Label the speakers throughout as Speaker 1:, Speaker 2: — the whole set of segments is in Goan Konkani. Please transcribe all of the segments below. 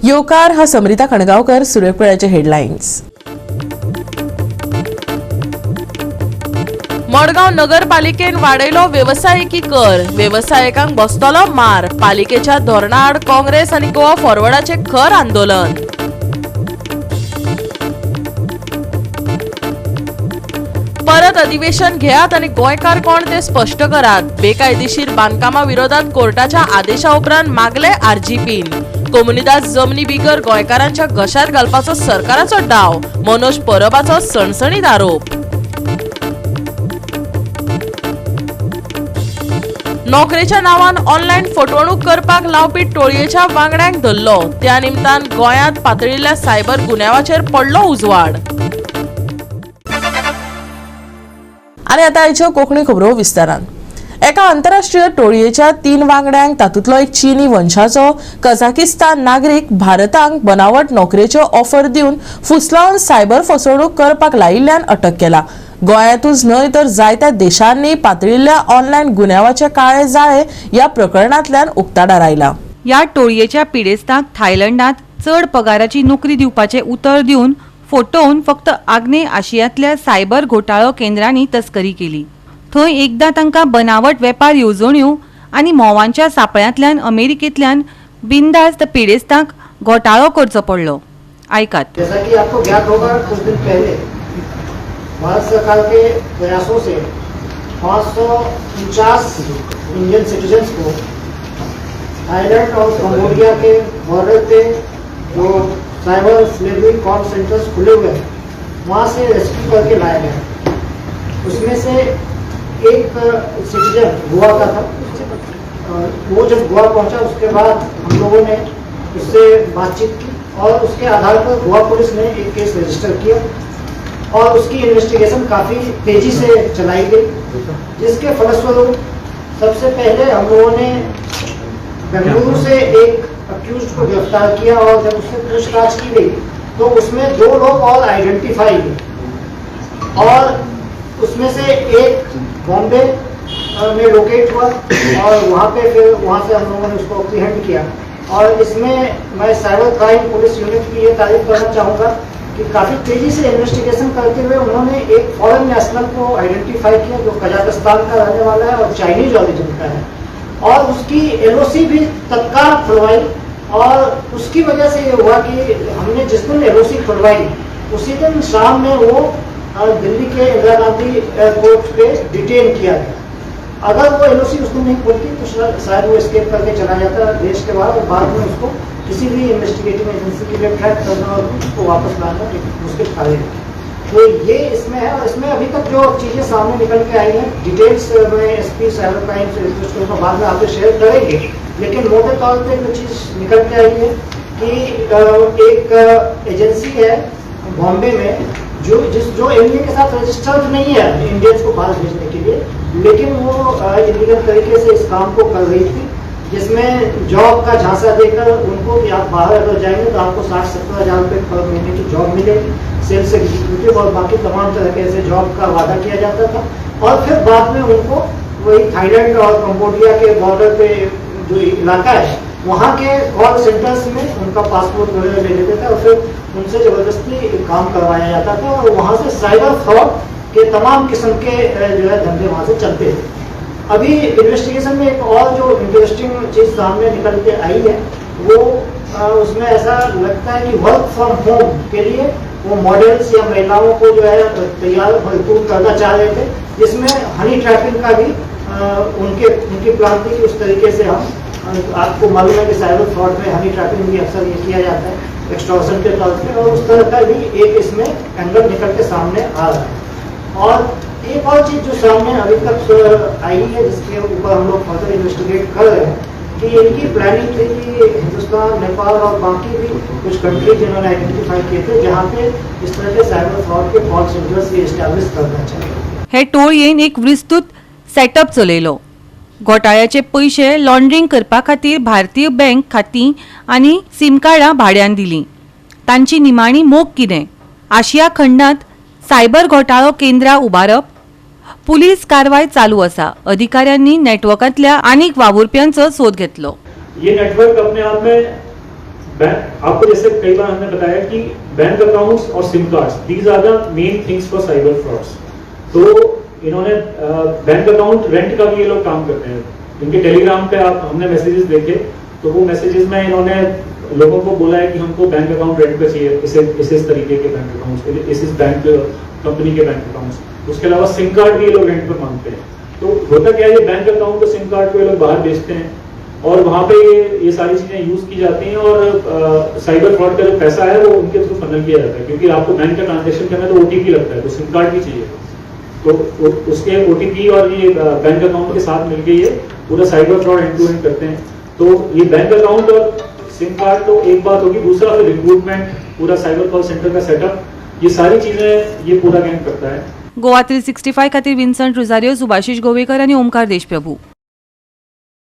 Speaker 1: येवकार हा समरिता कणगावकर. सुरेखपेळाचे हेडलायन्स. मडगांव नगरपालिकेन वाडयलो वेवसायिकी कर, वेवसायिकांक बसतलो मार. पालिकेच्या धोरणाआड काँग्रेस आनी गोवा फॉरवर्डाचे खर आंदोलन. परत अधिवेशन घेयात आनी गोंयकार कोण ते स्पश्ट करात. बेकायदेशीर बांदकामा विरोधात कोर्टाच्या आदेशा उपरांत मागले आरजीपीन. कोमुनिदाद जमनी बिगर गोंयकारांच्या घशार घालपाचो सरकाराचो डाव, मनोज परबाचो सणसणीत आरोप. नोकरेच्या नावान ऑनलायन फटवणूक करपाक लावपी टोळयेच्या वांगड्यांक धरलो. त्या निमतान गोंयांत पातळिल्ल्या सायबर गुन्यांवाचेर पडलो उजवाड. आनी आतां आयच्यो कोंकणी खबरो विस्तारान. एका आंतरराष्ट्रीय टोळयेच्या 3 वांगड्यांक, तातूंतलो एक चीनी वंशाचो कझाकिस्तान नागरीक, भारताक बनावट नोकरेच्यो ऑफर दिवन फुसलावन सायबर फसवणूक करपाक लायिल्ल्यान अटक केला. गोंयांतूच न्हय तर जायत्या देशांनी पातळिल्ल्या ऑनलायन गुन्यांवाचे काळे जाळे ह्या प्रकरणांतल्यान उक्ताडार आयला.
Speaker 2: ह्या टोळयेच्या पिडेस्तांक थायलंडात चड पगाराची नोकरी दिवपाचें उतर दिवन फटोवन फक्त आग्नेय आशियांतल्या सायबर घोटाळो केंद्रांनी तस्करी केली. थंय एकदां तांकां बनावट वेपार येवजण्यो आनी म्होंवांच्या सापळ्यांतल्यान अमेरिकेंतल्यान बिंदास्त पिडेस्तांक घोटाळो करचो पडलो. आयकात.
Speaker 3: जैसा कि आपको ज्ञात होगा, कुछ दिन पहले भारत सरकार के प्रयासों से 549 इंडियन सिटीजन्स को थाईलैंड और कंबोडिया के बॉर्डर पे जो साइबर स्लेवरी कॉल सेंटर्स खुले हुए हैं, वहाँ से रेस्क्यू करके लाया गया. उसमें से एक सिटीजन गोवा का था. वो जब गोवा पहुंचा, उसके बाद हम लोगों ने उससे बातचीत की और उसके आधार पर गोवा पुलिस ने एक केस रजिस्टर किया और उसकी इन्वेस्टिगेशन काफ़ी तेज़ी से चलाई गई, जिसके फलस्वरूप सबसे पहले हम लोगों ने बेंगलुरु से एक अक्यूज को गिरफ्तार किया और जब उससे पूछताछ की गई तो उसमें 2 लोग और आइडेंटिफाई हुए और उसमें से एक बॉम्बे में लोकेट हुआ और वहाँ पे फिर वहाँ से हम लोगों ने उसको अप्रीहेंड किया. और इसमें मैं साइबर क्राइम पुलिस यूनिट की ये तारीफ करना चाहूँगा कि काफ़ी तेज़ी से इन्वेस्टिगेशन करते हुए उन्होंने एक फॉरेन नेशनल को आइडेंटिफाई किया, जो कजाकिस्तान का रहने वाला है और चाइनीज ओरिजिन का है, और उसकी एलओसी भी तत्काल खुलवाई. और उसकी वजह से ये हुआ कि हमने जिस दिन एलओसी खुलवाई, उसी दिन शाम में वो दिल्ली के इंदिरा गांधी एयरपोर्ट पे डिटेन किया गया. अगर वो एलओसी उस दिन नहीं खुलती तो शायद वो एस्केप करके चला जाता देश के बाहर और बाद में उसको किसी भी इन्वेस्टिगेटिंग एजेंसी के लिए ट्रैक करना और उसको वापस लाना एक मुश्किल कार्य है. तो ये इसमें है और इसमें अभी तक जो चीज़ें सामने निकल के आई हैं, डिटेल्स मैं एसपी साइबर क्राइम से रिक्वेस्ट करूँगा, बाद में आपसे शेयर करेंगे. लेकिन मोटे तौर पे जो चीज़ निकल के आई है कि एक एजेंसी है बॉम्बे में जो एमईए के साथ रजिस्टर्ड नहीं है इंडियंस को बाहर भेजने के लिए, लेकिन वो इलीगल तरीके से इस काम को कर रही थी, जिसमें जॉब का झांसा देकर उनको कि आप बाहर अगर जाएंगे तो आपको 60-70 हज़ार रुपये पर महीने की जॉब मिलेगी, सेल्स एग्जीक्यूटिव और बाकी तमाम तरह के ऐसे जॉब का वादा किया जाता था. और फिर बाद में उनको वही थाईलैंड और कंबोडिया के बॉर्डर पे जो इलाका है, वहाँ के कॉल सेंटर्स में उनका पासपोर्ट वगैरह ले लेते थे और फिर उनसे ज़बरदस्ती काम करवाया जाता था और वहाँ से साइबर फ्रॉड के तमाम किस्म के जो है धंधे वहाँ से चलते थे. अभी इन्वेस्टिगेशन में एक और जो इंटरेस्टिंग चीज़ सामने निकल के आई है, वो उसमें ऐसा लगता है कि वर्क फ्रॉम होम के लिए वो मॉडल्स या महिलाओं को जो है तैयार रिक्रूट करना चाह रहे थे, जिसमें हनी ट्रैपिंग का भी उनकी प्लान थी कि उस तरीके से हम, आपको मालूम है कि साइबर फ्रॉड में हनी ट्रैपिंग भी अक्सर ये किया जाता है एक्सटॉर्शन के तौर पे, और उस तरह का भी एक इसमें एंगल निकल के सामने आ रहा है. और एक और चीज़ जो सामने अभी तक आई है, जिसके ऊपर हम लोग फर्दर इन्वेस्टिगेट कर रहे हैं, कि इनकी प्लानिंग थी कि हिंदुस्तान, नेपाल और बाकी भी कुछ कंट्री जिन्होंने आइडेंटिफाई किए थे, जहाँ पे इस तरह K cyber fraud K call centres ये एस्टैब्लिश करना चाहिए.
Speaker 2: हे टोळयेन एक विस्तृत सेटअप चलयलो. घोटाळ्याचे पयशे लॉन्ड्रींग करपा खातीर भारतीय बँक खातीं आनी सिम कार्डां भाड्यान दिलीं. तांची निमाणी मोख कितें? आशिया खंडांत सायबर घोटाळो केंद्रां उबारप. पुलीस कारवाय चालू आसा. अधिकाऱ्यांनी नेटवर्कांतल्या आनीक वावुरप्यांचो सोद घेतलो.
Speaker 4: ये नेटवर्क अपने आप में बैंक आपको जैसे कई बार हमने बताया कि bank accounts Aur SIM cards, these are the main things for cyber frauds. तो इन्होंने बैंक अकाउंट रेंट का भी ये लोग काम करते हैं। इनके टेलीग्राम पे आप हमने मैसेजेस देखे, तो वो मैसेजेस में इन्होंने लोगों को बोला है कि हमको बैंक अकाउंट रेंट पे चाहिए, इसे इस तरीके के बैंक अकाउंट्स, इस बैंक कंपनी के बैंक अकाउंट्स। उसके अलावा सिम कार्ड भी ये लोग रेंट पर मांगते हैं। तो होता क्या है, ये बैंक अकाउंट और सिम कार्ड को ये लोग बाहर बेचते हैं और वहाँ पे ये सारी चीज़ें यूज़ की जाती हैं और साइबर फ्रॉड का जो पैसा है वो उनके थ्रू फनल किया जाता है, क्योंकि आपको बैंक का ट्रांजेक्शन करना है तो ओटीपी लगता है, तो सिम कार्ड भी चाहिए। तो उसके ओटीपी और ये बैंक अकाउंट के साथ मिलके ये पूरा cyber fraud end to end करते हैं। तो ये बैंक अकाउंट और सिम कार्ड तो एक बात होगी, दूसरा फिर रिक्रूटमेंट, पूरा साइबर कॉल सेंटर का सेटअप, ये सारी चीज़ें ये पूरा गैंग करता है।
Speaker 2: गोवा 365 खातीर विन्संट रुजारियो, सुभाषिश गोवेकर आनी ओमकार देशप्रभू।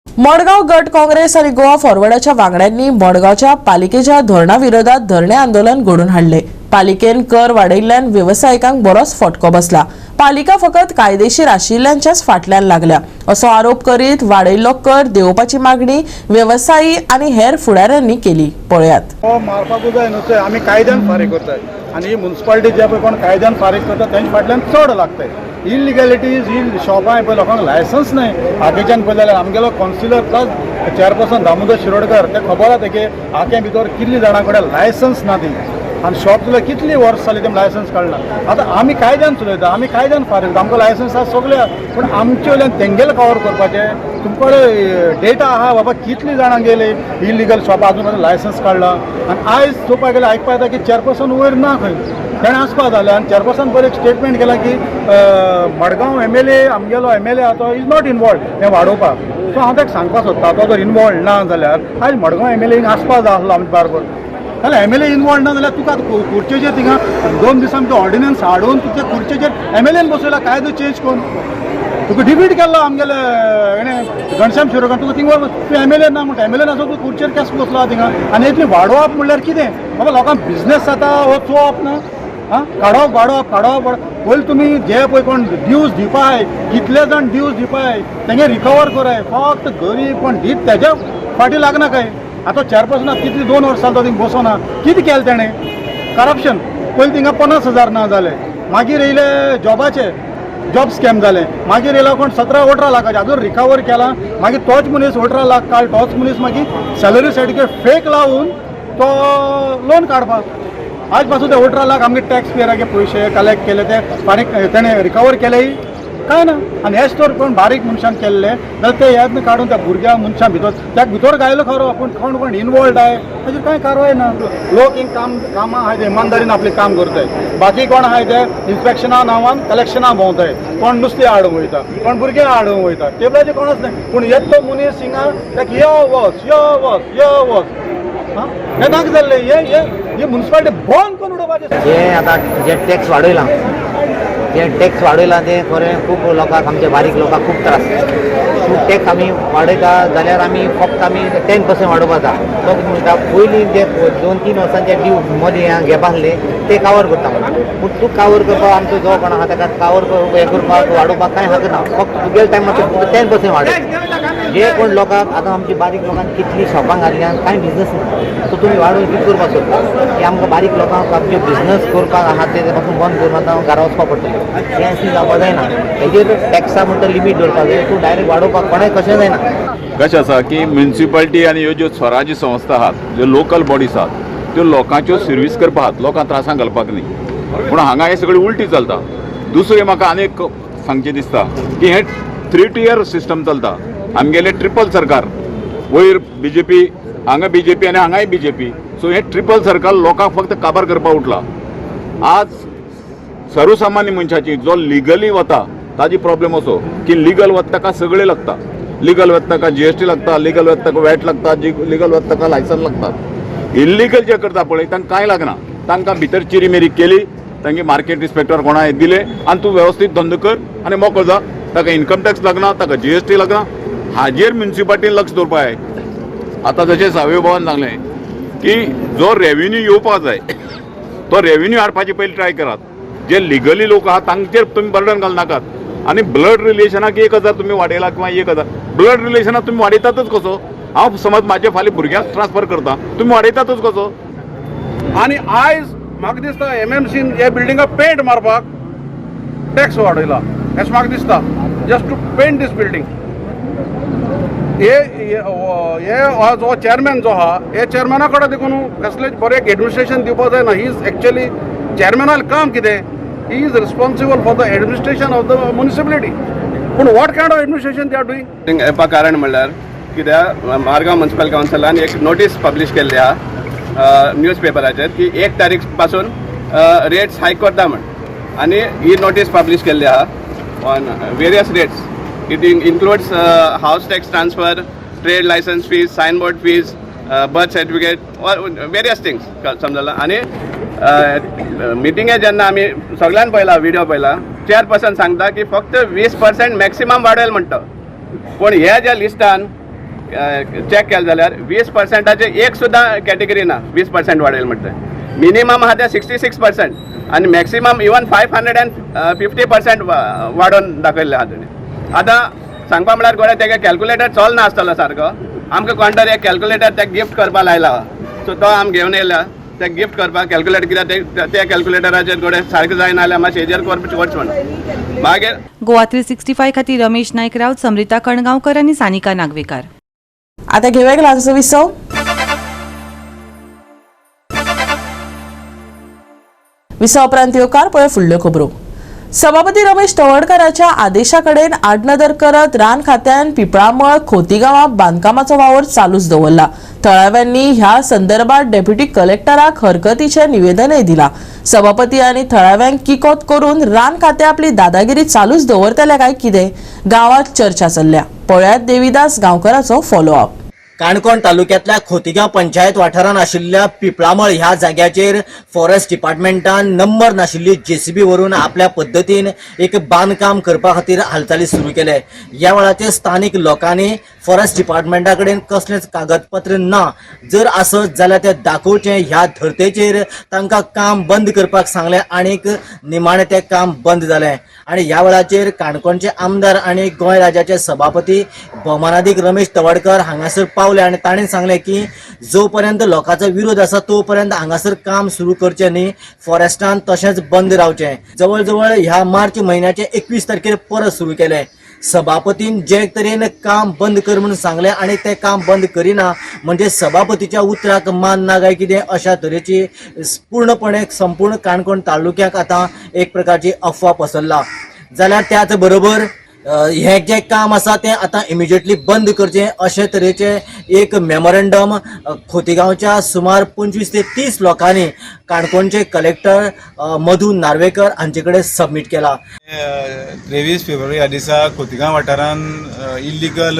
Speaker 1: मडगांव गट काँग्रेस आनी गोवा फॉरवर्डाच्या वांगड्यांनी मडगांवच्या पालिकेच्या धोरणा विरोधात धरणे आंदोलन घडोवन हाडले। पालिकेन कर वाडयिल्ल्यान वेवसायिकांक बरोच फटको बसला। पालिका फकत कायदेशीर आशिल्ल्यांच्याच फाटल्यान लागल्या असो आरोप करीत वाडयिल्लो कर देंवोवपाची मागणी वेवसायी आनी हेर फुडाऱ्यांनी केली। पळयात।
Speaker 5: हो मारपाकूच जाय न्हू, आमी कायद्यान फारीक करताय आनी ही मुन्सिपालिटी जे पळय कोण कायद्यान फारीक करता तेंच्या फाटल्यान चड लागताय। इलिगॅलिटीज ही शॉपां पळय लोकांक लायसन्स नाय। आकेच्यान पळय जाल्यार आमगेलो councillor plus chairperson Damodar Shirodkar ते खबर आसा की आके भितर कितली जाणां कडेन लायसन्स ना ती आनी शॉप चलय कितली वर्स जाली तेम लायसन्स काडना। आतां आमी कायद्यान चलयता, आमी कायद्यान फारीक करता, आमकां लायसन्स आसा सगळें आसा, पूण आमचे वयल्यान तेंगेले कवर करपाचें। तुमचे कडेन डेटा आहा बाबा कितली जाणां गेली इलिगल शॉपां अजून मेरेन लायसन्स काडला। आनी आयज चोवपाक गेल्यार आयकपा येता की चेअरपर्सन वयर ना खंय, तेणें आसपा जालें। आनी चेअरपर्सन बरें एक स्टेटमेंट केलां की मडगांव एमएलए, आमगेलो एमएलए आहा तो is not involved हें वाडोवपाक। सो हांव ताका सांगपाक सोदता, तो जर इनवॉल्व ना जाल्यार आयज मडगांव एमएलए आसपा जाय आसलो आमचे बारबर। जाल्यार एमएलए इनवॉल्व ना जाल्यार तुका खुर्चेचेर थिंगा 2 दिसां भितर ऑर्डिनन्स हाडून तुज्या खुर्चेचेर एमएलएन बसयला, कायदो चेंज करून तुका डिफीट केल्लो आमगेले हेणें घनश्याम शिरोडकर। तुका थिंगा तूं एमएलए ना म्हणटा, एमएलए नासो तूं खुर्चेर केस बसलो थिंगा। आनी इतली वाडोवप म्हणल्यार कितें बाबा, लोकांक बिजनेस जाता हो चोवप ना। आं, काडप वाडोवप काडप वाडोवप। पयलीं तुमी जे पळय कोण ड्यूज दिवपाय, कितले जाण ड्यूज दिवपाय तेंगे रिकवर कराय, फक्त गरीब कोण दीत तेज्या फाटी लागना काय। आतां चेअरपर्सनाक कितली 2 वर्सां तो थिंग बसोना, कितें केलें तेणें करप्शन। पयलीं थिंगा 50,000 ना जाले, मागीर येयले जॉबाचे जॉब स्कॅम जालें, मागीर येयला कोण 17-18 लाखाचे अजून रिकवर केला। मागीर तोच मनीस 18 लाख काड, तोच मनीस मागीर सॅलरी सर्टिफिकेट फेक लावून तो लोन काडपाक। आज पासून ते 18 लाख आमगे टॅक्स पेयराचे पयशे कलेक्ट केले ते फारीक तेणें रिकवर केले काय ना। आनी हेच तर कोण बारीक मनशान केल्ले जाल्यार ते याद काडून त्या भुरग्या मनशां भितर त्या भितर घायलो खरो, पूण कोण कोण इनवॉल्ड आहाय ताजेर कांय कारवाय ना। लोक हिंग काम कामां आहाय ते इमानदारीन आपलें काम करताय, बाकी कोण आहाय ते इन्स्पेक्शना नांवान कलेक्शना भोंवताय, कोण नुस्तें हाडूंक वयता, कोण भुरगे हाडूंक वयता, टेबलाचेर कोणच नाय। पूण येत तो मनीस हिंगा ताका यो वच यो वच यो वच, आं हें नाका जाल्लें। हे हे ही मुन्सिपालिटी बंद करून उडोवपाचें।
Speaker 6: जे आतां जे टॅक्स वाडयला, जे टॅक्स वाडयला ते खरें खूब लोकांक, आमच्या बारीक लोकांक खूब त्रास। खूब टॅक्स आमी वाडयता जाल्यार आमी फक्त आमी 10% वाडोवपाक जाता। तो कितें म्हणटा, पयलीं जे 2-3 वर्सांचे ड्यू मदीं घेवपा आसले ते कावर करता म्हणून, पूण तूं कावर करपाक आमचो जो कोण आहा ताका कावर हें करपाक वाडोवपाक कांय हक ना। फक्त तुगेले टायमार फक्त 10% वाडय। जे कोण लोकांक आतां आमची बारीक लोकांक कितली शॉपां घातल्या, कांय बिजनस ना, सो तुमी वाडोवन कितें करपाक सोदता की आमकां बारीक लोकांक आमचे बिजनस करपाक आहा ते पासून बंद करून आतां घरा वचपाक पडटलें। हें अशें जावपाक जायना। हेजेर टॅक्सा म्हणटा लिमीट दवरपाक जाय, तूं डायरेक्ट वाडोवपाक कोणाक कशें जायना।
Speaker 7: कशें आसा की म्युनिसिपालिटी आनी ह्यो ज्यो स्वराज्य संस्था आहात, ज्यो लोकल बॉडीज आहात, त्यो लोकांच्यो सर्वीस करपा आहात, लोकांक त्रासांक घालपाक न्ही। पूण हांगा हें सगळें उल्टी चलता। दुसरें म्हाका आनी एक सांगचें दिसता की हें 3 टियर सिस्टम चलता। आमगेलें ट्रिपल सरकार, वयर बीजेपी, हांगा बीजेपी आनी हांगाय बीजेपी, सो हें ट्रिपल सरकार लोकांक फक्त काबार करपाक उठला। आज सर्वसामान्य मनशाची जो लिगली वता ताजी प्रॉब्लेम असो की लिगल वता ताका सगळें लागता, लिगल वता ताका जीएसटी लागता, लिगल वता ताका वॅट लागता, लिगल वता ताका लायसन्स लागता। इल्लिगल जे करता पळय तांकां कांय लागना, तांकां भितर चिरीमिरी केली, तांगे मार्केट इन्स्पेक्टर कोणाक दिले आनी तूं वेवस्थीत धंदो कर आनी मोकळो जा। ताका इन्कम टॅक्स लागना, ताका जीएसटी लागना। हाजेर म्युनिसिपालिटीन लक्ष दवरपाक जाय। आतां जशें सावय बाबान सांगलें की जो रेवेन्यू येवपाक जाय तो रेवेन्यू हाडपाची पयलीं ट्राय करात। जे लिगली लोक आहात तांचेर तुमी बर्डन घालनाकात। आनी ब्लड रिलेशनाक 1000 तुमी वाडयला किंवा 1000 ब्लड रिलेशनाक तुमी वाडयतातच कसो। हांव समज म्हाजे फाल्यां भुरग्यांक ट्रान्सफर करता, तुमी वाडयतातूच कसो?
Speaker 5: आनी आयज म्हाका दिसता एमएमसीन ह्या बिल्डिंगाक पेंट मारपाक टॅक्स वाडयला अशें म्हाका दिसता, just to paint this building. हे हे जो चेअरमॅन जो आहा, हे चेअरमॅना कडेन देखून कसलेच बरें एडमिनिस्ट्रेशन दिवपाक जायना. He is actually चेअरमॅनालें काम कितें? He is responsible for the administration of the municipality. पूण what kind of administration they are doing?
Speaker 8: येवपा कारण म्हणल्यार कित्याक मारगांव म्युनिसिपल कावन्सिलान एक नोटीस पब्लीश केल्ली आहा न्यूज पेपराचेर की 1 तारीख पासून रेट्स हायक करता म्हण, आनी ही नोटीस पब्लीश केल्ली आहा on various rates. It includes house tax transfer, trade licence fees, signboard fees, birth certificate, various things समजला. आनी मिटिंगे जेन्ना आमी सगळ्यान पळयला, व्हिडिओ पळयला, चेअरपर्सन सांगता की फक्त 20% मॅक्सिमम वाडयल म्हणटा, पूण ह्या ज्या लिस्टान चॅक केलें जाल्यार 20%चे एक सुद्दां कॅटेगरी ना 20% वाडयल म्हणटा. मिनिमम आहा ते 66% आनी मॅक्सिमम इवन 550% वाडोवन दाखयल्लें आहा तेणी. आतां सांगपा म्हळ्यार गोडे तेगे कॅल्कुलेटर चलना आसतलो सारको, आमकां कोण तरी एक कॅल्कुलेटर तेका गिफ्ट करपा लायला, सो तो आमी घेवन येयला तेका गिफ्ट करपाक कॅल्कुलेटर, कित्याक त्या कॅल्कुलेटराचेर गोडे सारकें जायना जाल्यार मातशें हेजेर करचें म्हणून. मागीर
Speaker 2: गोवा 365 खातीर रमेश नायक राऊत, समृता कणगांवकर आनी सानिका नागवेकार.
Speaker 1: आता घेऊया एक ल्हानसो विसव. विसवा उपरांत येवकार पळय फुडल्यो खबरो. सभापती रमेश तवडकाराच्या आदेशा कडेन आडनदर करत रान खात्यान पिपळामळ खोतीगांवांत बांदकामाचो वावर चालूच दवरला. थळाव्यांनी ह्या संदर्भात डेप्युटी कलेक्टराक हरकतीचें निवेदनय दिला. सभापती आनी थळाव्यांक किकोत करून रान खातें आपली दादागिरी चालूच दवरतले काय कितें, गांवांत चर्चा चल्ल्या. पळयात देवीदास गांवकराचो फॉलोअप.
Speaker 9: काणकोण तालुक्यांतल्या खोतीगांव पंचायत वाठारांत आशिल्ल्या पिपळामळ ह्या जाग्याचेर फॉरेस्ट डिपार्टमेंटान नंबर नाशिल्ली जेसीबी व्हरून आपल्या पद्दतीन एक बांदकाम करपा खातीर हालचाली सुरू केले. ह्या वेळाचेर स्थानीक लोकांनी फॉरेस्ट डिपार्टमेंटा कडेन कसलेंच कागदपत्र ना, जर आसत जाल्यार तें दाखोवचें ह्या धर्तेचेर तांकां काम बंद करपाक सांगलें आनीक निमाणें तें काम बंद जालें. आनी ह्या वेळाचेर काणकोणचे आमदार आनी गोंय राज्याचे सभापती भोवमानादीक रमेश तवडकर हांगासर पावले आनी ताणें सांगलें की जो पर्यंत लोकांचो विरोध आसा तो पर्यंत हांगासर काम सुरू करचें न्ही, फॉरेस्टान तशेंच बंद रावचें. जवळ जवळ ह्या मार्च म्हयन्याचे 21 तारखेर परत सुरू केलें. सभापतीन जे तरेन काम बंद कर म्हणून सांगलें आनी तें काम बंद करिना म्हणजे सभापतीच्या उतराक मान ना काय कितें अशा तरेची पूर्णपणे संपूर्ण काणकोण तालुक्याक आतां एक प्रकारची अफवा पसरला. जाल्यार त्याच बरोबर हें जें काम आसा तें आतां इमिजिएटली बंद करचें अशे तरेचें एक मेमोरंडम खोतीगांवच्या सुमार 25 ते 30 लोकांनी काणकोणचे कलेक्टर मधू नार्वेकर हांचे कडेन सबमीट केला.
Speaker 5: 23 फेब्रुवारी ह्या दिसा खोतीगांव वाठारांत इल्लिगल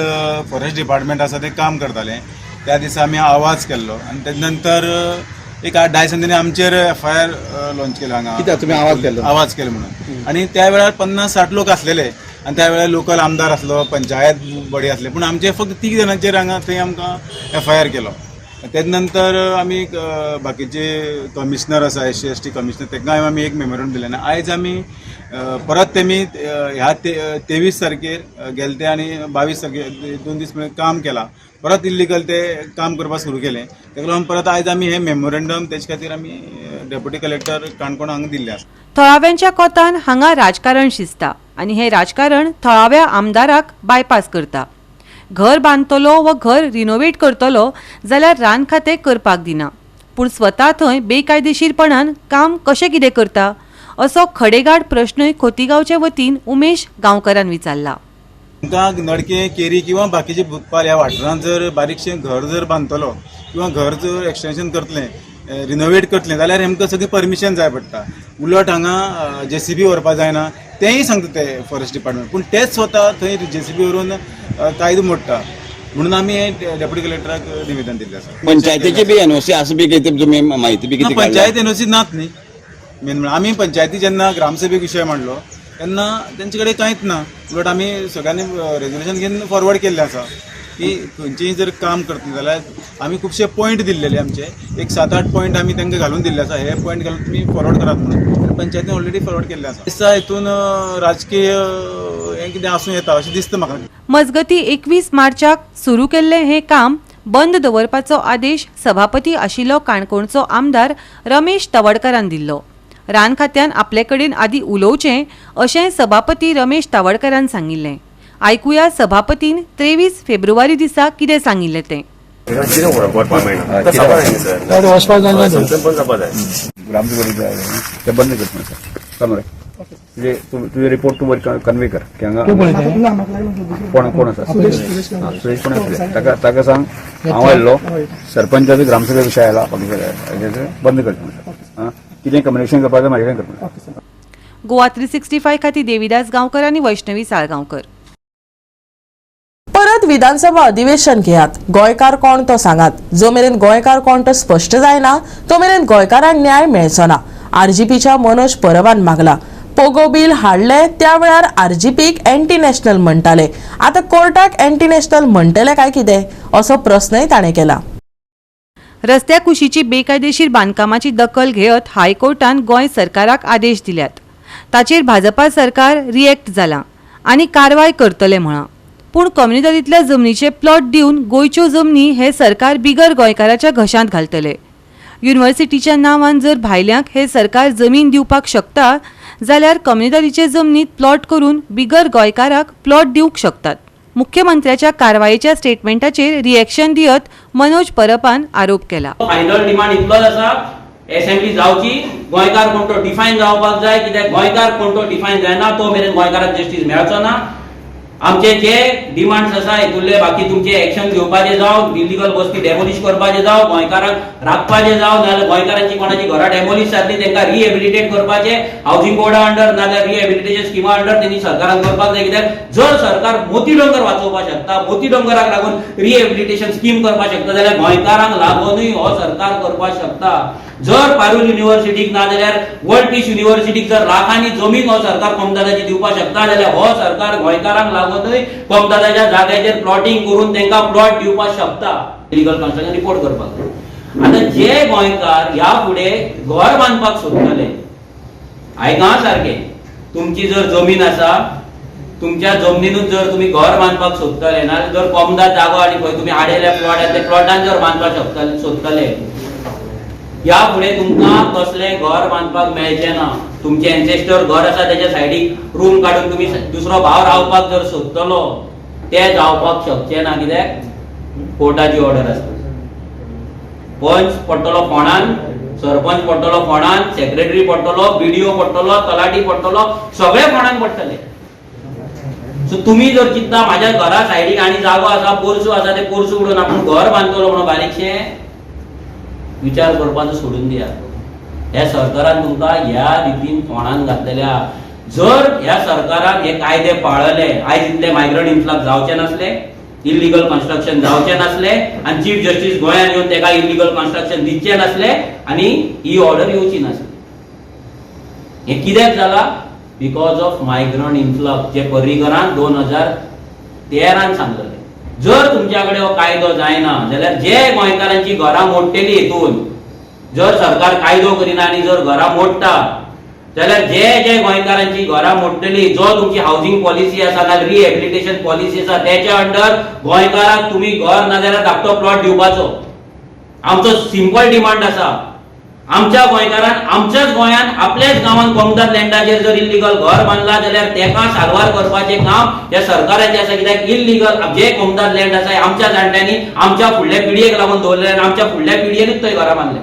Speaker 5: फॉरेस्ट डिपार्टमेंट आसा तें काम करतालें. त्या दिसा आमी आवाज केल्लो आनी तेजे नंतर एक 8-10 दिसांनी आमचेर एफआयआर लॉन्च केलो हांगा.
Speaker 10: कित्याक तुमी आवाज केल्लो?
Speaker 5: आवाज केलो म्हणून. आनी त्या वेळार 50-60 लोक आसलेले आनी त्या वेळार लोकल आमदार आसलो, पंचायत बॉडी आसले, पूण आमचे फक्त 3 जाणांचेर हांगा थंय आमकां एफआयआर केलो. तेजे नंतर आमी बाकीचे कमिशनर आसा, SC ST commissioner, तांकां आमी एक मेमोरंडम दिलें. आनी आयज आमी परत तेमी ह्या 23 तारखेर गेले ते आनी 22 तारखेर 2 दीस मेरेन काम केलां. परत इल्लिगल ते काम करपाक सुरू केलें. ताका लागून परत आयज आमी हें मेमोरंडम तेजे खातीर आमी डेप्युटी कलेक्टर काणकोण हांगा दिल्लें आसा.
Speaker 2: थळाव्यांच्या कोतान हांगा राजकारण शिजता आनी हें राजकारण थळाव्या आमदाराक बायपास करता. घर बांदतलो व घर रिनोवेट करतलो जाल्यार रान खातें करपाक दिना, पूण स्वता थंय बेकायदेशीरपणान काम कशें कितें करता असो खडेगाड प्रश्नूय खोतीगांवचे वतीन उमेश गांवकरान विचारला.
Speaker 5: तुमकां नडके केरी किंवा बाकीचे भूतपाल ह्या वाठारांत जर बारीकशें घर जर बांदतलो किंवा घर जर एक्सटेंशन करतलें, रिनोवेट करतलें जाल्यार हेमकां सगळीं परमिशन जाय पडटा. उलट हांगा जेसीबी व्हरपा जायना तेंय सांगता ते फॉरेस्ट डिपार्टमेंट, पूण तेच स्वता थंय जेसीबी व्हरून कायदो मोडटा. म्हणून आमी हे डेप्युटी कलेक्टराक निवेदन दिल्लें आसा.
Speaker 10: पंचायतीची बी एनओसी आसा बी कितें तुमी म्हायती बी कितें?
Speaker 5: पंचायत एनओसी नात न्ही. मेन म्हणल्यार आमी पंचायती जेन्ना ग्रामसभेक विशय मांडलो तेन्ना तेंचे कडेन कांयच ना. उलट आमी सगळ्यांनी रेजोल्युशन घेवन फॉरवर्ड केल्लें आसा. की खंयचेंय जर काम करतली जाल्यार आमी खुबशे पॉयंट दिल्लेले आमचे एक 7-8 पॉयंट आमी तांकां घालून दिल्ले आसा. हे पॉयंट घालून तुमी फॉरवर्ड करात म्हणून पंचायतीन ऑलरेडी फॉरवर्ड केल्ले आसा. दिसता हितून राजकीय हें कितें आसूं येता अशें दिसता म्हाका.
Speaker 2: मजगती 21 मार्चाक सुरू केल्लें हें काम बंद दवरपाचो आदेश सभापती आशिल्लो काणकोणचो आमदार रमेश तवडकारान दिल्लो. रान खात्यान आपले कडेन आदी उलोवचें अशें सभापती रमेश तवडकारान सांगिल्लें. आयकुया सभापतीन 23 फेब्रुवारी दिसा कितें सांगिल्लें तें.
Speaker 10: बंद कर तुझे रिपोर्ट तूं कन्वे कर की हांगा कोण कोण आसा, सुरेश कोण आसले ताका सांग हांव आयल्लो सरपंचाचो ग्रामसभे विशय आयला बंद कर कितें कम्युनिकेशन करपाक जाय म्हाजे कडेन करपाक.
Speaker 2: गोवा 365 खातीर देवीदास गांवकर आनी वैष्णवी साळगांवकर.
Speaker 1: परत विधानसभा अधिवेशन घेयात, गोंयकार कोण तो सांगात. जो मेरेन गोंयकार कोण तो स्पश्ट जायना तो मेरेन गोंयकारांक न्याय मेळचो ना, आरजीपीच्या मनोज परबान मागला. पोगो बील हाडले त्या वेळार आरजीपीक एंटी नॅशनल म्हणटाले, आतां कोर्टाक एंटी नॅशनल म्हणटले काय कितें असो प्रस्नय ताणें केला.
Speaker 2: रस्त्या कुशीची बेकायदेशीर बांदकामाची दखल घेयत हायकोर्टान गोंय सरकाराक आदेश दिल्यात. ताचेर भाजपा सरकार रिएक्ट जालां आनी कारवाय करतले म्हळां. पूण कम्युनिदादींतल्या जमनीचे प्लॉट दिवन गोंयच्यो जमनी हे सरकार बिगर गोंयकाराच्या घशांत घालतले. युनिव्हर्सिटीच्या नांवान जर भायल्यांक हे सरकार जमीन दिवपाक शकता जाल्यार कम्युनिदादीचे जमनीत प्लॉट करून बिगर गोंयकाराक प्लॉट दिवंक शकतात. मुख्यमंत्र्याच्या कारवायेच्या स्टेटमेंटाचेर रिएक्शन दियत मनोज परबान आरोप केला.
Speaker 11: फायनल डिमांड इतलोच आसा, एसेंब्ली जावची, गोंयकार कोण तो डिफायन जावपाक जाय. कित्याक गोंयकार कोण तो डिफायन जायना तो मेरेन गोंयकाराक जस्टीस मेळचो ना. आमचे जे डिमांड्स आसा हितूंतले बाकी तुमचे एक्शन घेवपाचे जावं, इलिगल वस्ती डेमोलिश करपाचे जावं, गोंयकारांक राखपाचे जावं, नाजाल्यार गोंयकारांची कोणाची घरां डेमोलिश जातली तांकां रिहेबिलिटेट करपाचे हावसिंग बोर्डा अंडर, नाजाल्यार रिहेबिलिटेशन स्किमा अंडर तेणी सरकारान करपाक जाय. कित्याक जर सरकार मोती डोंगर वाचोवपाक शकता, मोती डोंगराक लागून रिहेबिलिटेशन स्कीम करपाक शकता, जाल्यार गोंयकारांक लागूनय हो सरकार करपाक शकता. जर पारूल युनिव्हर्सिटीक ना जाल्यार वर्ल्ड पीस युनिव्हर्सिटीक जर लाखांनी जमीन हो सरकार कोमदादाची दिवपाक शकता, जाल्यार हो सरकार गोंयकारांक लागूनय कोमदादाच्या जाग्याचेर प्लॉटिंग करून तांकां प्लॉट दिवपाक शकता. इलिगल कन्स्ट्रक्शन रिपोर्ट करपाक जाय. आतां जे गोंयकार ह्या फुडें घर बांदपाक सोदतले, आयका सारकें, तुमची जर जमीन आसा, तुमच्या जमनीनूच जर तुमी घर बांदपाक सोदतले, नाजाल्यार जर कोमदाद जागो आनी खंय तुमी आडयल्या प्लॉट आसा त्या प्लॉटान जर बांदपाक शकतले सोदतले, ह्या फुडें तुमकां कसलें घर बांदपाक मेळचें ना. तुमचें एन्सेस्टर घर आसा तेच्या सायडीक रूम काडून तुमी दुसरो भाव रावपाक जर सोदतलो तें जावपाक शकचें ना. कित्याक कोर्टाची ऑर्डर आसा. पंच पडटलो फोंडान, सरपंच पडटलो फोंडान, सेक्रेटरी पडटलो, बीडीओ पडटलो, तलाठी पडटलो, सगळे फोंडान पडटले. सो तुमी जर चिंता म्हाज्या घरा सायडीक आनी जागो आसा, पोरसू आसा, ते पोरसू उडोवन आपूण घर बांदतलो म्हणून बारीकशें विचार करपाचो सोडून दिया. ह्या सरकारान तुमकां ह्या रितीन फोंडान घातलेल्या. जर ह्या सरकारान हे कायदे पाळले आयज इतले मायग्रंट इन्फ्लक्स जावचे नासले, इलिगल कन्स्ट्रक्शन जावचे नासले आनी चीफ जस्टीस गोंयांत येवन ताका इलिगल कन्स्ट्रक्शन दिवचे नासले आनी ही ऑर्डर येवची नासली. हें कित्याक जाला? Because of migrant influx, जे पर्रीकरान 2013 सांगलेले. जर तुमच्या कडेन हो कायदो जायना जाल्यार जे गोंयकारांची घरां मोडटली हितून, जर सरकार कायदो करिना आनी जर घरां मोडटा जाल्यार जे जे गोंयकारांची घरां मोडटली, जो तुमची हावसिंग पॉलिसी आसा नाजाल्यार रिहेबिलिटेशन पॉलिसी आसा तेच्या अंडर गोंयकारांक तुमी घर नाजाल्यार धाकटो प्लॉट दिवपाचो. आमचो सिंपल डिमांड आसा, आमच्या गोंयकारान आमच्याच गोंयांत आपल्याच गांवांत कोमदाद लँडाचेर जर इल्लिगल घर बांदला जाल्यार तेका साल्वार करपाचें काम ह्या सरकाराचें आसा. कित्याक इल्लिगल जे कोमदाद लँड आसा आमच्या जाणट्यांनी आमच्या फुडल्या पिळयेक लागून दवरलें आनी आमच्या फुडल्या पिळयेनूच थंय घरां बांदलें,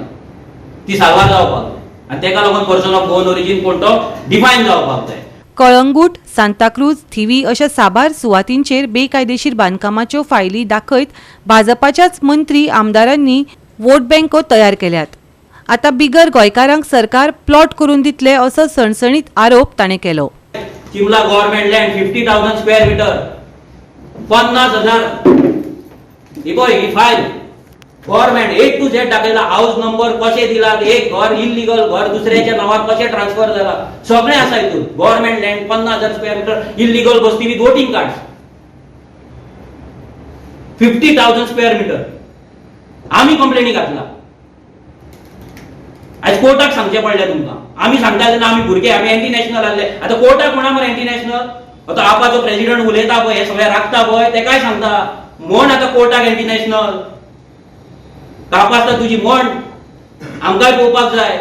Speaker 11: ती साल्वार जावपाक जाय आनी तेका लागून पर्सन ऑफ गोवन ओरिजीन कोण तो डिफायन जावपाक जाय.
Speaker 2: कळंगूट, सांताक्रूज, थिवी अशा साबार सुवातींचेर बेकायदेशीर बांदकामाच्यो फायली दाखयत भाजपाच्याच मंत्री आमदारांनी वोट बँको तयार केल्यात. आतां बिगर गोंयकारांक सरकार प्लॉट करून दितले असो सणसणीत आरोप ताणें केलो.
Speaker 11: Chimla government land 50,000 square meter, 50,000. ही पळय ही file government A to Z दाखयला. हाऊस नंबर कशें दिला, एक घर इल्लिगल घर दुसऱ्याच्या नांवार कशें ट्रान्सफर जाला, सगळें आसा हितून. Government land 50,000 square metre illegal बस्ती with voting card. 50,000 square metre आमी कंप्लेनी घातला. आयज कोर्टाक सांगचें पडलें तुमकां. आमी सांगता तेन्ना आमी भुरगे, आमी एंटी नॅशनल आहले. आतां कोर्टाक कोणा मरे एंटी नॅशनल? आतां आपाचो प्रेजिडंट उलयता पळय, हे सगळे राखता पळय, तेकाय सांगता म्हण आतां कोर्टाक एंटी नॅशनल कापासता तुजी म्हण आमकांय पळोवपाक जाय.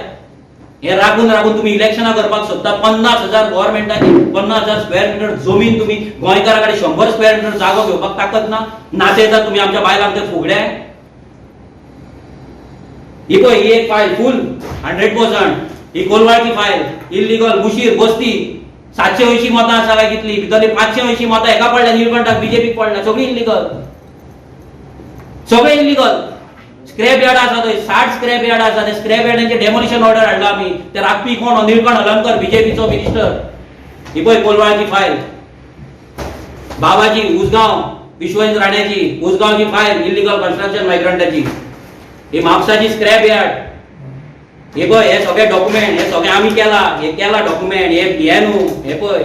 Speaker 11: हे राखून राखून तुमी इलेक्शनां करपाक सोदता. 50,000 गव्हर्मेंटाची 50,000 स्क्वेअर मिटर जमीन तुमी गोंयकारा कडेन 100 स्क्वेअर मिटर जागो घेवपाक ताकद ना. नाचयता तुमी आमच्या बायलांक ते फुगडे. ही पळय ही एक फायल फूल 100%. ही कोलवाळची फायल इल्लिगल मुशीर बस्ती 780 मतां आसा काय कितली, भितरली 580 मतां हेका पडल्या निलकंठाक, बीजेपीक पडल्या. सगळीं इल्लिगल, सगळें इल्लिगल. स्क्रॅप यार्ड आसा थंय 60 स्क्रॅप यार्ड आसा. ते स्क्रॅप यार्डांचे डेमोलिशन ऑर्डर हाडला आमी. ते राखपी कोण? निलकंठ हलंकर, बीजेपीचो मिनिस्टर. ही पळय कोलवाळची फायल, बाबाजी उसगांव, विश्वजित राण्याची उसगांवची फायल इल्लिगल कन्स्ट्रक्शन मायग्रंटाची. ही म्हापसाची स्क्रॅप यार्ड. हे पळय हे सगळे डॉक्युमेंट, हे सगळे आमी केला, हे केला डॉक्युमेंट. हे हे न्हू, हे पळय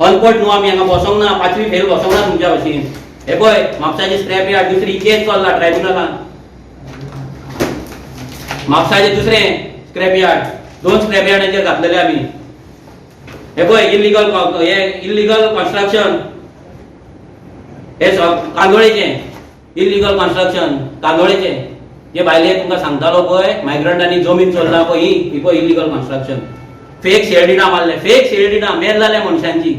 Speaker 11: अनपट न्हू आमी, हांगा बसोंक ना, 5वी फेल बसोंक ना तुमच्या भशेन. हे पळय म्हापसाची स्क्रॅप यार्ड, दुसरी केस चल्ला ट्रायब्युनलान. म्हापसाचे दुसरें स्क्रॅप यार्ड, 2 स्क्रॅप यार्डांचेर घातलेले आमी. हे पळय इल्लिगल, हे इल्लिगल कन्स्ट्रक्शन, हे कांदोळेचें इल्लिगल कन्स्ट्रक्शन कांदोळेचें. जे भायले तुमकां सांगतालो पळय मायग्रंटांनी जमीन चोरला पळय, ही पळय इल्लिगल कन्स्ट्रक्शन. फेक शेल्डिना मारले, फेक शेल्डिना मेल जाल्या मनशांची.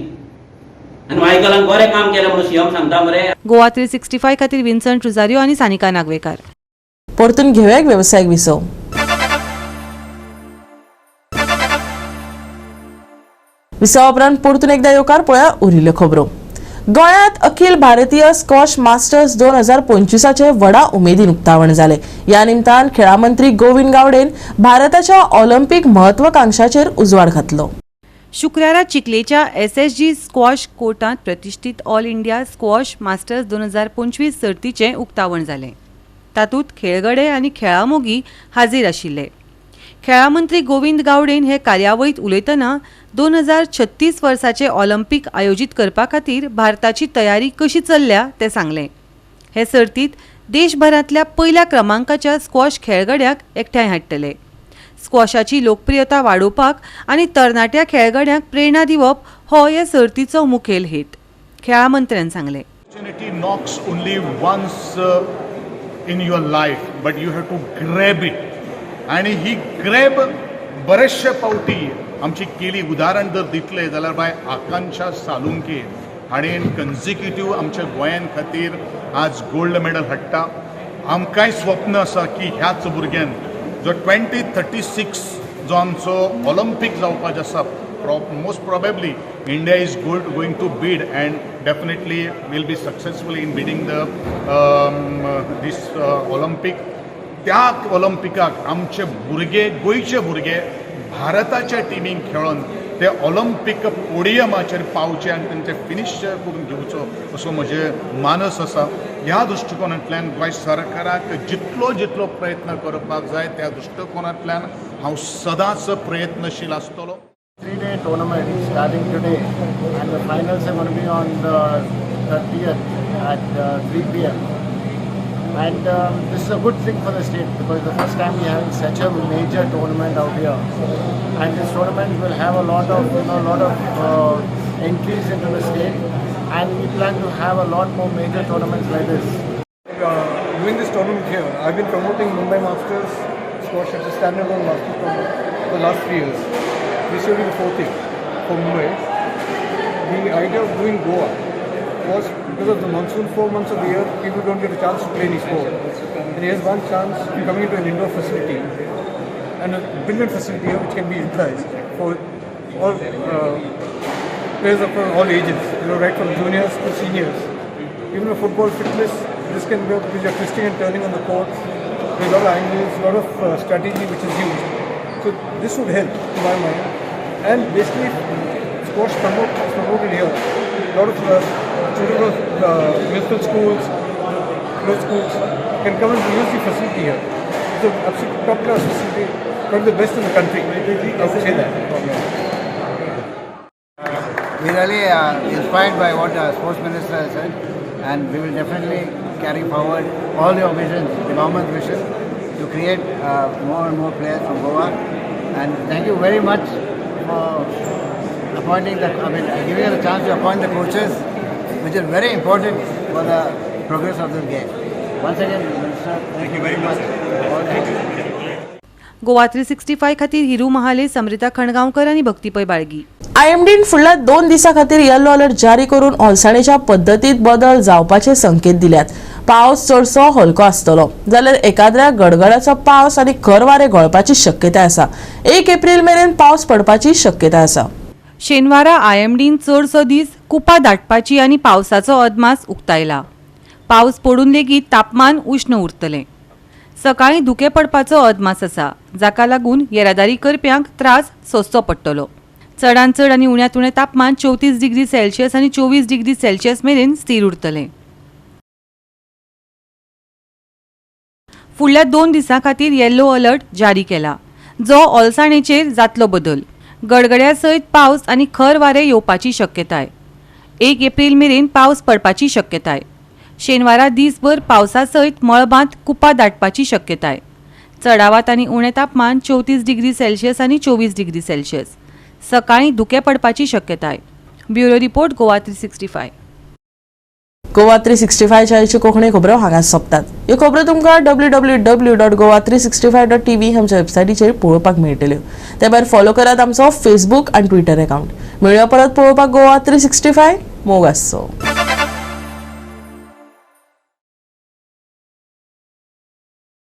Speaker 11: आनी मायकलान बरें काम केलें म्हणून सीएम सांगता मरे.
Speaker 2: गोवा 365 खातीर विन्संट रुजारियो आनी सानिका नागवेकार.
Speaker 1: परतून घेवया एक वेवसायीक विसव. विसवा उपरांत परतून एकदा येवकार. पळया उरिल्ल्यो खबरो. गोंयांत अखिल भारतीय स्कॉश मास्टर्स 2025 व्हडा उमेदीन उक्तावण जालें. ह्या निमतान खेळा मंत्री गोविंद गावडेन भारताच्या ऑलिम्पिक महत्वाकांक्षाचेर उजवाड घातलो.
Speaker 2: शुक्रारा चिखलेच्या SSG स्क्वॉश कोर्टांत प्रतिश्ठीत ऑल इंडिया स्क्वॉश मास्टर्स 2025 सर्तीचें उक्तावण जालें. तातूंत खेळगडे आनी खेळामोगी हाजीर आशिल्ले. खेळा मंत्री गोविंद गावडेन हे कार्यावळींत उलयतना 2036 वर्साचे ऑलिम्पिक आयोजीत करपा खातीर भारताची तयारी कशी चल्ल्या तें सांगलें. हे सर्तींत देशभरांतल्या पयल्या क्रमांकाच्या स्क्वॉश खेळगड्यांक एकठांय हाडटले. स्क्वॉशाची लोकप्रियता वाडोवपाक आनी तरणाट्या खेळगड्यांक प्रेरणा दिवप हो हे सर्तीचो मुखेल हेत, खेळा मंत्र्यान सांगलें.
Speaker 12: Opportunity knocks only once in your life, but you have to grab it. आणि ही ग्रॅब बरेचशे पावटी आमची केली. उदाहरण जर दितले जाल्यार बाय आकांक्षा सालुंके हाणें कन्जिक्युटीव आमच्या गोंयान खातीर आज गोल्ड मेडल हाडटा. आमकांय स्वप्न आसा की ह्याच भुरग्यान जो 2036 जो आमचो ऑलिम्पीक जावपाचो आसा, most probably India is going to bid and definitely will be successful in bidding the this Olympic. त्या ऑलिम्पिकाक आमचे भुरगे, गोंयचे भुरगे भारताच्या टिमीक खेळोन ते ऑलिम्पीक पोडियमाचेर पावचे आनी तेंचे फिनीश करून घेवचो असो म्हजें मानस आसा. ह्या दृश्टिकोनांतल्यान गोंय सरकाराक जितलो जितलो प्रयत्न करपाक जाय त्या दृश्टिकोनांतल्यान हांव सदांच प्रयत्नशील आसतलो.
Speaker 13: 3-day tournament starting today, and the finals are going to be on the 30th at 3 p.m. And this is a good thing for the state because the first time we are having such a major tournament out here, and this tournament will have a lot of entries into the state, and we plan to have a lot more major tournaments like this.
Speaker 14: Doing this tournament here, I've been promoting Mumbai Masters Squash as a standalone Masters tournament for the last 3 years. This will be the 4th year for Mumbai. The idea of doing Goa was because of the monsoon, 4 months of the year, people don't get a chance to play any sport. And here's one chance coming into an indoor facility and a brilliant facility here which can be utilized for all players of all ages, right from juniors to seniors. Even a football fitness, this can work because you're twisting and turning on the court. There's a lot of angles, a lot of strategy which is used. So this would help, to my mind. And basically, squash is promoted here. A lot of children of municipal schools, closed schools can come and use the facility here. It's an absolute top class facility, probably the best in the country. I would say that.
Speaker 13: We really inspired by what the sports minister has said. And we will definitely carry forward all your visions, the government vision, to create more and more players from Goa. And thank you very much for appointing the, I mean, giving us a chance to appoint the coaches, which is very important for the progress of this game. Once again, Minister, thank you very much. All the best.
Speaker 2: Goa 365 खातीर हिरू महाले, समृता खणगांवकर आनी भक्ती पै बाळगी.
Speaker 1: आयएमडीन फुडल्या 2 दिसां खातीर येलो अलर्ट जारी करून ओलसाणेच्या पद्दतीत बदल जावपाचे संकेत दिल्यात. पावस चडसो हलको आसतलो, जाल्यार एकाद्र्या गडगडाचो पावस आनी खर वारें घोळपाची शक्यताय आसा. 1 एप्रिल मेरेन पावस पडपाची शक्यताय आसा.
Speaker 2: शेनवारा आयएमडीन चडसो दीस कुपां दाटपाची आनी पावसाचो अदमास उक्तायला. पावस पडून लेगीत तापमान उश्ण उरतलें. सकाळीं धुकें पडपाचो अदमास आसा, जाका लागून येरादारी करप्यांक त्रास सोंसचो पडटलो. चडांत चड आनी उण्यांत उणें तापमान 34 डिग्री सेल्सियस आनी 24 डिग्री सेल्सियस मेरेन स्थीर उरतलें. फुडल्या 2 दिसां खातीर येल्लो अलर्ट जारी केला, जो ओलसाणेचेर जातलो बदल. गडगड्या सयत पावस आनी खर वारें येवपाची शक्यताय. 1 एप्रिल मेरेन पावस पडपाची शक्यताय. शेनवारा दीसभर पावसा सयत मळबांत कुपां दाटपाची शक्यताय. चडावात आनी उणें तापमान 34 डिग्री सेल्सियस आनी 24 डिग्री सेल्सियस. सकाळीं धुकें पडपाची शक्यताय. Bureau report, Goa 365.
Speaker 1: Goa 365च्या आयच्यो कोंकणी खबरो हांगा सोंपतात. ह्यो खबरो तुमकां www.goa365.tv आमच्या वेबसायटीचेर पळोवपाक मेळटल्यो. ते भायर फॉलो करात आमचो फेसबूक आनी ट्विटर अकाउंट. मेळुया परत पळोवपाक गोवा 365. मोग आसचो.